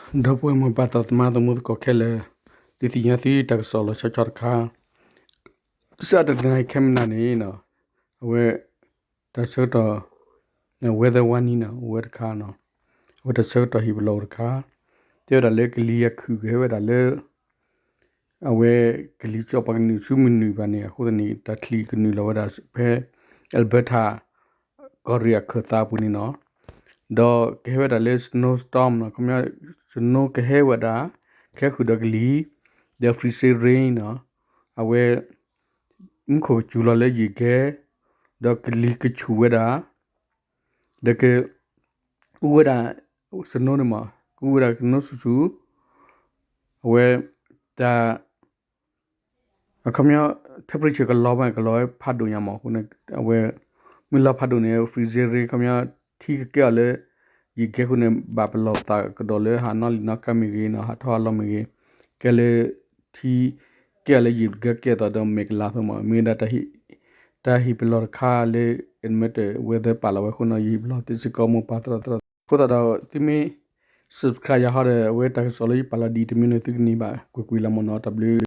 ဒီပုၢ်ဝဲၢ်မိၢ်ပၢ်သးသမါသမူသကိးခဲလၢာ်, ဒုးသ့ၣ်ညါသုတၢ်ကစီၣ်လီၤဆီဆီတခါ, စးတနံၤအံၤခဲမုၢ်နၤန့ၣ်, အဝဲ တၢ်ဆၢကတီၢ် weather warning န့ၣ် အိၣ်ဝဲတခါန့ၣ်, အဝဲတၢ်ဆၢကတီၢ်ဟ့ၣ်ပလီၢ်အိၣ်တခါ, တဲဝဲဒၣ်လၢကလံၤအခုၣ်ကဟဲဝဲဒၣ်လၢ အဝဲကလံၤကၠီၣ်ပှၤကနုာ်ဆူမုၢ်နုာ်ဘၣ်န့ၣ် အဃိသတးန့ၣ် တၢ်ချံကနုာ်လီၤဝဲဒၣ်ဖဲ Alberta ကီၢ်ရ့ၣ်အခၢၣ်သးအပူၤန့ၣ်န့ၣ်, ဒီးကဟဲဝဲဒၣ်လၢ snowstorm န့ၣ်, ခီပညီ snow ကဟဲဝဲဒၣ် ကဟဲဃုာ်ဒီးကလံၤ, ဒီး freezing rain န့ၣ်, အဝဲ မူခိၣ်ကစူၤလီၤလၢယံာ်ကဲ, ဒီးကလံၤကဆူၣ်ဝဲဒၣ်, ဒီးက အူဝဲဒၣ် snow န့ၣ်မး, ကအူဝဲဒၣ် snow ဆူၣ်ဆူၣ်, အဝဲ တၢ် အခီပညီ temperature ကလီၤမး ကလီၤဝဲဖးဒိၣ်ညါမးအဃိန့ၣ် အဝဲ မ့ၢ်လီၤဖးဒိၣ်န့ၣ် freezing rain ခီပညီ ထံကကဲအီၤလၢ ယံာ်ကဲအဃိန့ၣ် ဘၣ်ပလီၢ်သးကဒီးလၢဟးနီၣ်လံၤနီၣ်ကါမ့ၢ်ဂ့ၤန့ၣ် ဟးထီၣ်ဟးလီၤမ့ၢ်ဂ့ၤ, ကဲလၢ ထံ ကဲအီၤလၢယံာ်ကဲကဲအသိးဒီးမဲာ်ကလၤအသိးမး မ့ၢ်ဝဲဒၣ် တၢ်ဟ့ၣ်ပလီၢ်တခါလၢ Edmonton weather ပာ်လီၤဝဲအဃိန့ၣ် ယဟ့ၣ်ပလီၢ်သုစ့ၢ်ကီးမိၢ်ပၢ်သရၣ်သရၣ်, အဃိသတးဒီး သုမ့ၢ် subscribe ယၤဟီဒီး အဝဲတၢ်ကစီၣ်လၢယပာ်လီၤဒ်အံၤတမံၤန့ၣ် သုကန့ၢ်ဘၣ်ကွ့ၢ်ကွ့ၢ်လီၤမးန့ၣ် တၢ်ဘျုး